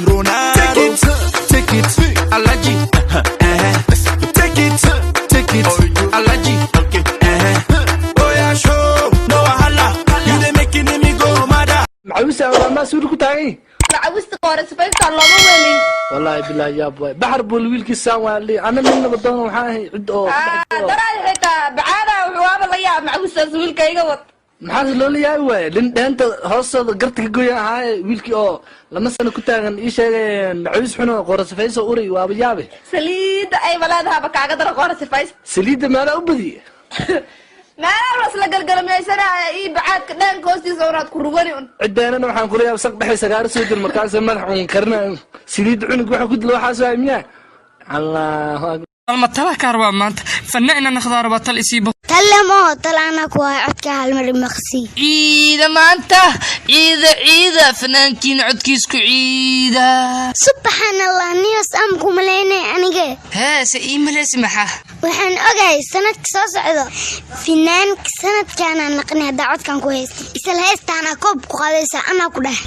Ronaldo. Take it, take it, Alaji. Take it, take it, Alaji. Okay. Oh yeah, show no wahala. You dey making me go mad. Macawisa waa maa suuli ku taagan yihin. Macawista qoore sifaysta looma welin. Wallaahi bilaahi, yaab waay. Baxar buu wiilkiisaan waa li ana nin nabadoon waxaa ahay cid oo Daraad xitaa bacaada wuxuu waaba la yaab macawistaas wiilka iga wad. Maxaase loola yaabi waaye? Nin dheenta hoostooda garta ka goyan ahaaye, wiilkii oo 2 sano ku taagan ii sheegay macawis xun oo qoora sifayso uray, waaba yaabe. Saliidda ay maleedahaba kaaga dara qoore sifaysta. Saliidda meelaa u badiye. Meelaha lasla galgalmaysanaya iyo bacaadka dhaanka hoostiisa unaad ku rugani un. Ciddeenana waxaan kula yaab saq dhexe sagaaro soo dil, markaasa madax un karinayo saliidda cunug waxa ku dila waxaas waay miyaa? Allahu akbar. Ma tala kaar waa maanta fanna inaan akhdaar waa tal isiibo. Talle maho, tal anaa ku hay codka halmar maqsi. Ciida maanta, ciida ciida, fanaankiina codkiisku ciida. Subxaan Allah, niyos am ku malaynay anige. Heese ii maleysi maxaa? Waxaan ogahay sanadka soo socdo finaanka sanadkaanaan naqnay haddaa codkan ku haysta, isla heestaanaa koob ku qaadaysa anaa ku dheh.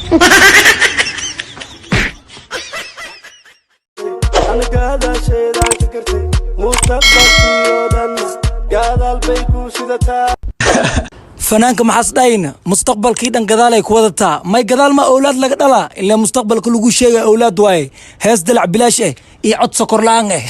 Gadaasheedaan ka gartay mustaqbalkii oo dhan gadaal bay ku sidataa. Fanaanka maxaas dhahayna? Mustaqbalkii dhan gadaalay ku wadataa. May gadaal ma owlaad laga dhalaa? Ilaa mustaqbalka lagu sheegaya owlaad waaye. Hees dalac bilaash eh iyo cod sokor la-aan eh.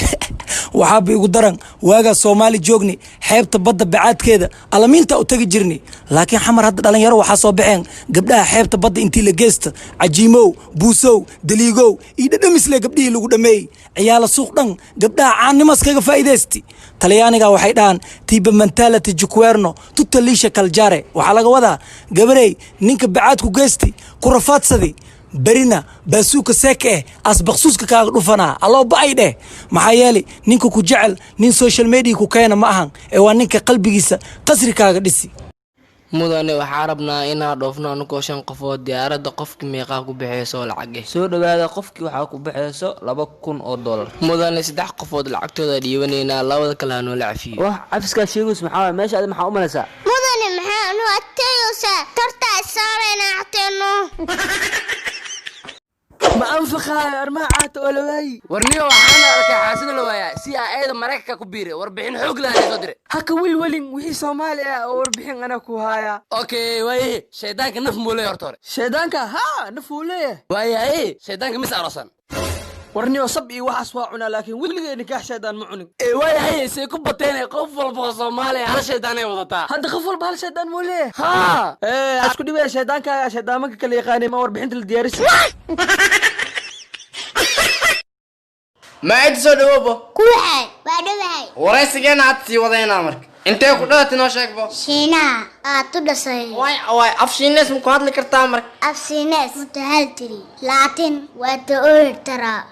Waxaaba igu daran waagaa Soomaali joogni, xeebta badda bacaadkeeda alamiinta u tegi jirni. Laakiin Xamar hadda dhalinyaro waxaa soo baxeen gabdhaha xeebta badda intii la geesta cajiimow, buusow, daliigow iyo dhadhamisle gabdhihii lagu dhameeyey. Ciyaala suuq dhan gabdhaha caanimas kaga faa'iidaysti. Talyaaniga waxay dhahaan "Tiba mentality juquerno tutta lisha kaljare". Waxaa laga wadaa, gabarey, ninka bacaadku geesti ku rafaadsadi, berina baasuuka seeka eh asbaqsuuska kaaga dhufanaa alloo ba'ay dheh. Maxaa yeelay, ninka ku jecel nin social media ku keena ma ahan ee waa ninka qalbigiisa qasri kaaga dhisi. Mudane, waxaa rabnaa inaa dhoofno anugoo shan qofood. Diyaaradda qofkii meeqaa ku baxeyso lacage? Soo dhawaada. Qofkii waxaa ku baxeyso $2000. Mudane, saddex qofood lacagtooda dhiibanaynaa, labada kale hanoola cafiyo. Wax cafiskaad sheegayso maxaa waay? Meesha adi maxaa u malaysaa? Mudane, maxaa anu adteeyusa tortaa isaarayna agteeno? Ma anfaqaayo arrimaha caata oo la waayi. Warniyo, waxaana arkay xaasida la waayaa si aa eeda Maraykanka ku biiray warbixin xoog lahaa soo diray. Haka welwelin, wixii Soomaali ah oo warbixin anaa ku haaya. Okay, waaye shaydaanka naf muu leeyahay horta hore? Shaydaanka haa, naf wuu leeyahay. Waayahay, shaydaanka mis aroosan? Warniyo, sab iyo waxaas waa cunaa, laakiin weligay nikaax shaydaan ma cunin. Ee waayahay, say ku bateen qof walba oo Soomaaliya hal shaydaan ay wadataa? Hadda qof walba hal shaydaan muu leeyahay? Haa. Ee isku dhibaya shaydaankaaga shaydaamanka kala yaqaanay ma warbixinta la diyaarisa. Ma cid soo dhawoobo. Kuwaxay waa dhowahay. Waraysigeena had sii wadaynaa. Marka intee ku dhalatay noo sheegbo. Shiinaha aad u dhashay. Waay waay, af Shiinees ma ku hadli kartaa marka? Af Shiinees mutahaltiri, laatin waa ta taraa.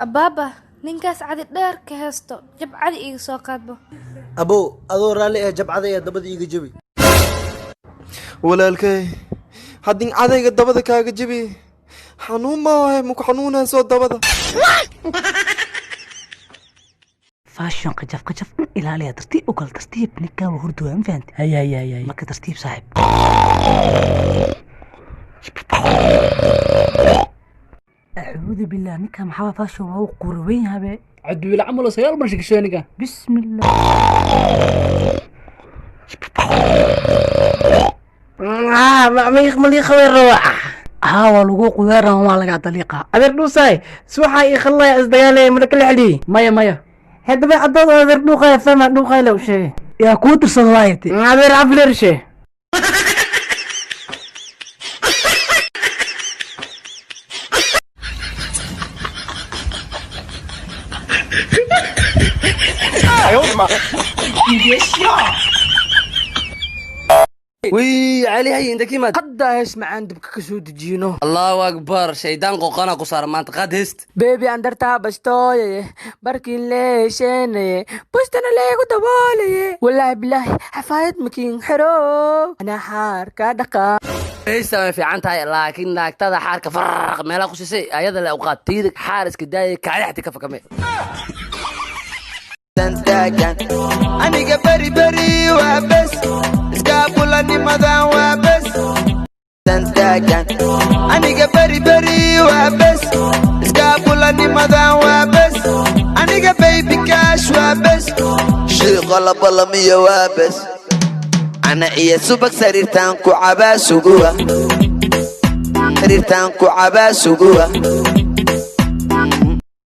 Abaaba, ninkaas cadi dheer ka heesto, jabcadi iga soo qaadbo. Abow, adoo raalli ah, jabcada ee dabada iiga jebi. Walaalkay, haddin cadayga dabada kaaga jebi, xanuun ma wahay? Maku xanuunaysoo dabada? Fashion qajaf qajaf ilaaliya, tartiib u kal, tartiib. Ninkan waa hurdi waa, ma fahanti? Hay hay hay hay, marka tartiib, saaxiib. Acuudu billah, ninkan maxaa fashion waa u qurweyn yahabe. Cabdiwiil camal oo sagaal mar shikisho ninkan. Bismillah. Haa, waa lagu qudeera, waa lagaa daliiqa. Adeer dhuusay, suuxa ii khallaya isdagaalaya mala kala xidhiy. Maya, maya. Haddaba caddood adeer dhuuqaya fahma dhuuqaya la u sheegay. Yaa kuu dirsada waayate? Adeer aflershe. Wiy Cali, hay inta kimaad hadda hees macaan dibka ka soo dejino. Allahu akbar, shaydaan qoqona ku saara maanta, qaad heest. Bebi andartaa bastooyaye, barkin leesheenaye, bustana leegu daboolaye, walaahi bilaahi xafaayad makiin xero anaa xaarka dhaqaa. Heesta way fiican tahay, laakiin naagtada xaarka faraq meelaha ku siisay ayada le u qaad tiyada xaar iska daayay kacyaxti ka fakame. Aniga beri beri waa bes, iskaabulanimadan waa bes. Taagan aniga beri beri waa bes, iskaabulanimadan waa bes, aniga baby cash waa bes, shiiqo labalamiyo waa bes, cana iyo subag sariirtaan ku cabaa suguwa, sariirtaan ku cabaa suguwa.